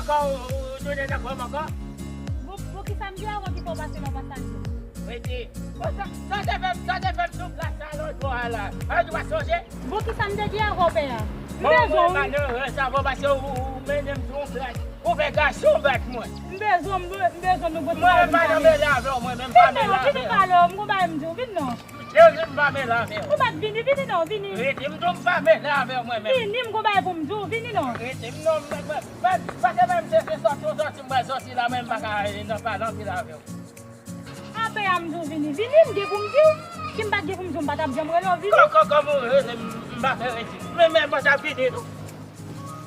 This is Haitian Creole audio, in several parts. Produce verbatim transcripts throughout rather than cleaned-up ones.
Kò ou tounen nan kò m ankò? Bon, bon, kisa m di ankò ki fè w pase nan pasaje? Rete. Bon, sa, sa te fè m, sa te fè m sou plas la lòt bò a la. An, ou pa sonje? Bon, kisa m te di ankò, pè a? M bezwen w. Malere sa, bon, paske ou, ou mennen m sou yon plas. Ou fè gason bat mwen. M bezwen w, m be-, m bezwen nou bò ti. Mwen menm pa nan mele avè w, mwen menm pa mele avè w. Vin non, vin pale w, m gon bagay m di w, vin non. Cheri, m pa mele avè w. Ou mèt vini, vini non, vini. Rete, m di w m pa mele avè w mwen menm. Vini, m gon bagay pou m di w, vini non. Rete, m non, m, m, m, paske menm se, se sòti, w sòti, m pral sòti la, mwen m pa ka, eh, nan pale anpil avè w. Apre a m di w vini, vini, m gen pou m di w. Si m pa t gen pou m di w, m pa t ap janm rele w, vini. Kò, kò, kòman w rele m, m pa fè redi. Men, men, mwen t ap vini tou.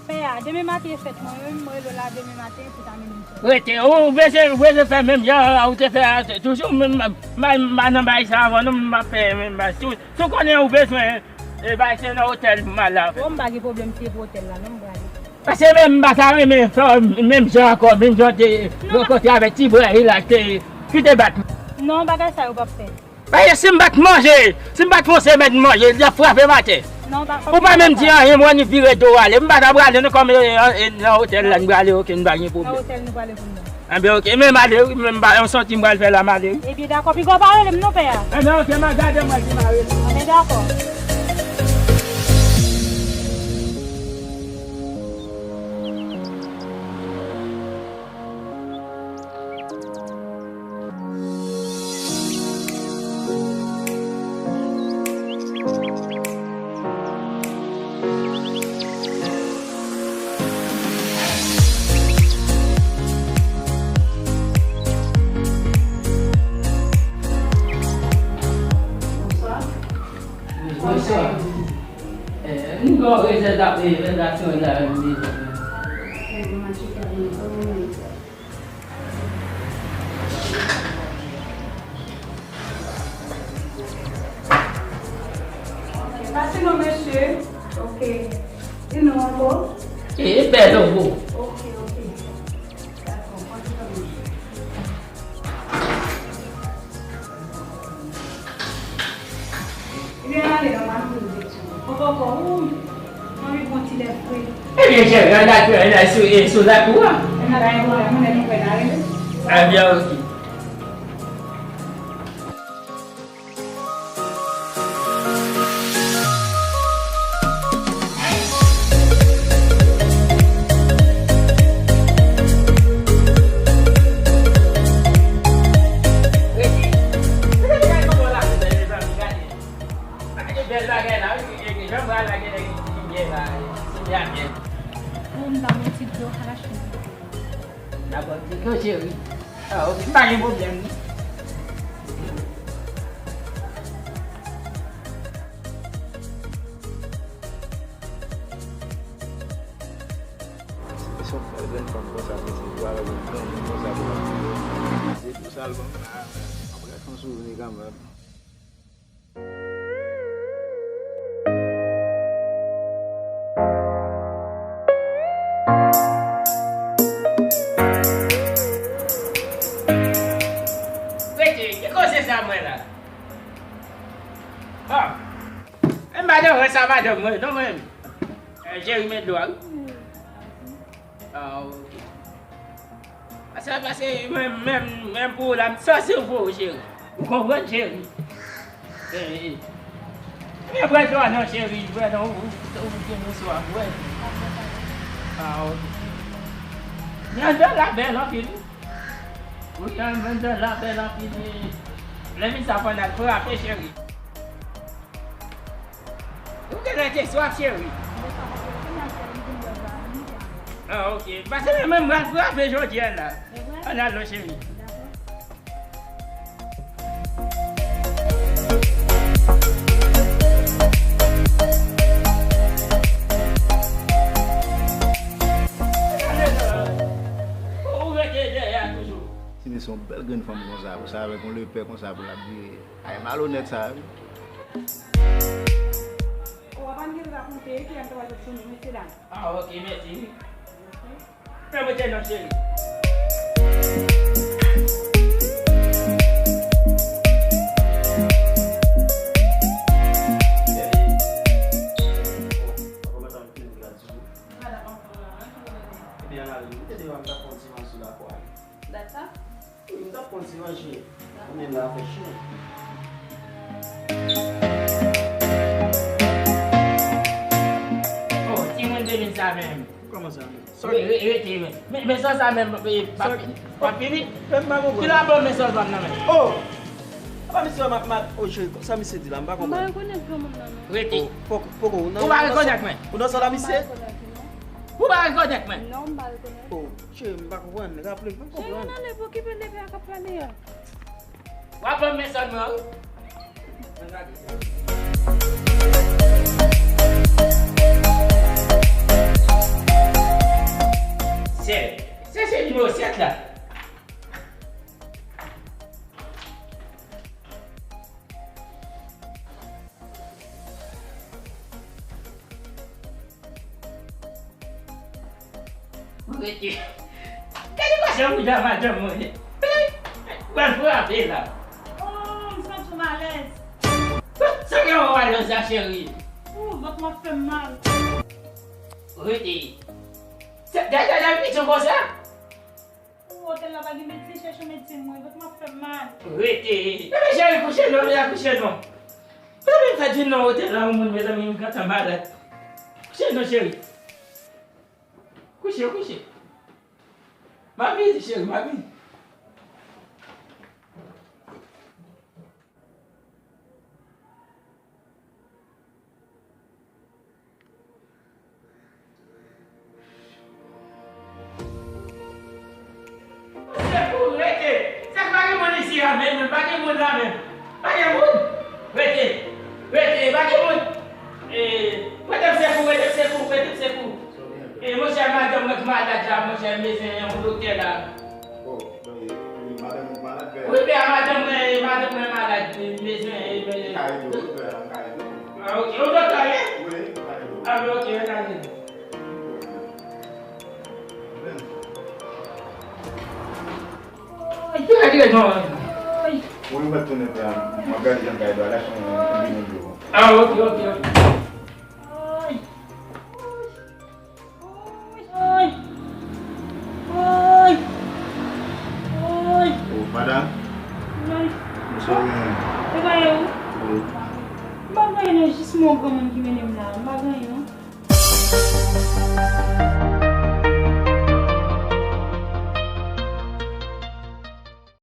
Pè a, demen maten e fèt mwen, wi, m rele w la demen maten pou ta mennen m fè. Rete, ou bezwen, ou bezwen fè menm jan ou te fè a, toujou, m, m, m, m pa nan bay sa avan, non, m ap fè menm bay. Si, si w konnen ou bezwen, e, bay, se nan otèl pou m al la. Bon, m pa gen pwoblèm, se pou otèl la, non, m prale. Paske menm m pa ta renmen fè menm jan ankò, menm jan te rankontre avèk ti bra la te, ki te bat m. Non, bagay sa yo p ap fèt. Paske si m pa t manje, si m pa t fè yon semèn manje, l ap frape m atè. Non, pa, ou pa menm di anyen, m annik vire do w ale. M pa ta prale non, kòm, e, e, nan otèl la, n prale, oke, n pa gen pwoblèm. Nan otèl nou prale pou nou. Anben, oke, men m ale wi, men m pa, yon sòti m pral fè la, m ale wi. Ebyen, dakò, piga w pa rele m non, pè a. Anben, oke, m a gade m wè si m a rele. Anben, dakò. Bonswa. Bonswa. Eh, nou gen yon rezèv, eh, rezèvasyon la, nou bezwen. Pase non, mesye. Ok. Di non ankò. E bèl obo. Ok, ok. Dakò, kontinye. Ebyen, ale, non, pa ann poze kesyon. Poko, ou, mwen anvi pran ti lè fre. Ebyen, cheri, ann al fè, ann al sou, e, sou lakou a. Ann al, pa gen pwoblèm, mwen menm, mwen prè, n a rele. Ebyen, ok. Gade bèl bagay la, wi, e, e, jan m pral la, gen nèg ki byen la, e, sou byen byen. Ou m ba mwen ti dlo, al achte yon dlo. N a pran ti dlo, cheri. Ah, ok, m pa gen pwoblèm, non. Se yon bèl grenn fanm konsa, se yon grenn fanm konsa pou l ap viv. Se dlo sa l ban m la, m ap rete yon souvni kanmenm. Rete, ki koze sa mwen la? Ah. E madanm, wè sa madanm mwen, non mwen. Eh, cheri, men dlo a, wi. Ah, ok. Sa pase menm, menm, menm pou ou la, m sòsi pou ou, cheri. Ou konprann, cheri? Eh, eh. Men pran dlo a non, cheri. Pran non, ou, ou, ou gen bonswa, bwè. Ah, ok. Men dlo la bèl anpil, wi. Wi, men dlo la bèl anpil, wi. Lè mi sa fò n al frape, cheri. Ou genlè te swaf, cheri. Ah, ok. Pase la, men m pral frape jodi a la. Ann al non, cheri. Ou rete dèyè a toujou. Ti mesye, yon bèl grenn fanm konsa, konsa avèk yon lepè konsa pou l ap vire. Ay, malonèt sa, wi. Ou pa n gen dwa konte, ki an twa jou sou nou, mesye dam. Ah, ok, mèsi, wi. Fè mwen tèt non, cheri. Ebyen, ann ale, wi, tande w. Oh, timoun demen sa menm. Kòman sa menm? Re-, re-, rete, men. Men, men san sa menm, e, pa, pa fini. Ki la bon men san sa nan men? Oh! Apa misye m ap mat, oh, cheri, sa misye di la, m pa konprann. M pa rekonèt granmoun nan, non. Rete. Oh, poko, poko, ou nan, ou pa rekonèt mwen? Ou nan sa la, misye? M pa rekonèt li, non. Ou pa rekonèt mwen? Non, m pa rekonèt. Oh, cheri, m pa konprann, raple, m pa konprann. Cheri, ann ale pou okipe nèg la k ap pale a. W ap ban m mesaj mwen, wi. Sèt. Se, se nimewo sèt la. Rete. Gade fason ou jan madanm mwen ye. Pral frape la. Oh, m santi m alèz. Sa, sa gen yon alèz la, cheri? Oh, vant mwen ap fè m mal. Rete. Sa, gade, gade, gade pito konsa. Ou otèl la pa gen medsen, chèche yon medsen mwen, vant mwen ap fè m mal. Rete. Mezanmi, cheri, kouche non, li a kouche non. Mezanmi, m fè di non otèl la, yon moun, mezanmi, m gentan malad. Kouche non, cheri. Kouche, kouche. M ap vini, cheri, m ap vini. Sekou, rete! Sa k pa gen moun isi a menm, pa gen moun la menm. Pa gen moun! Rete! Rete, pa gen moun! E, rete m sekou, rete m sekou, rete m sekou. E, monchè, madanm mwen k malad la, monchè, m bezwen yon doktè la. Oh, donk, e, e, madanm ou malad, pè? Wi, pè, madanm mwen, madanm mwen malad, m bezwen, e, m bezwen. Li ka ede w, wi, pè, m ka ede w. Ah, ok. Ou doktè, wi? Wi, m ka ede w. Ah, ok, mèsi. Ay, tire, tire, non. Wi, mwen tounen, pè, m ap gade jan m ka ede w, la, se yon, yon bidon dlo. Ah, ok, ok, ok. Ay. Ay! Ay! Ay! Oh, madanm. Ay! Mesye, ou gen... E pa yo? Wi. M pa gen anyen non, jis yon granmoun ki mennen m la. M pa gen anyen non.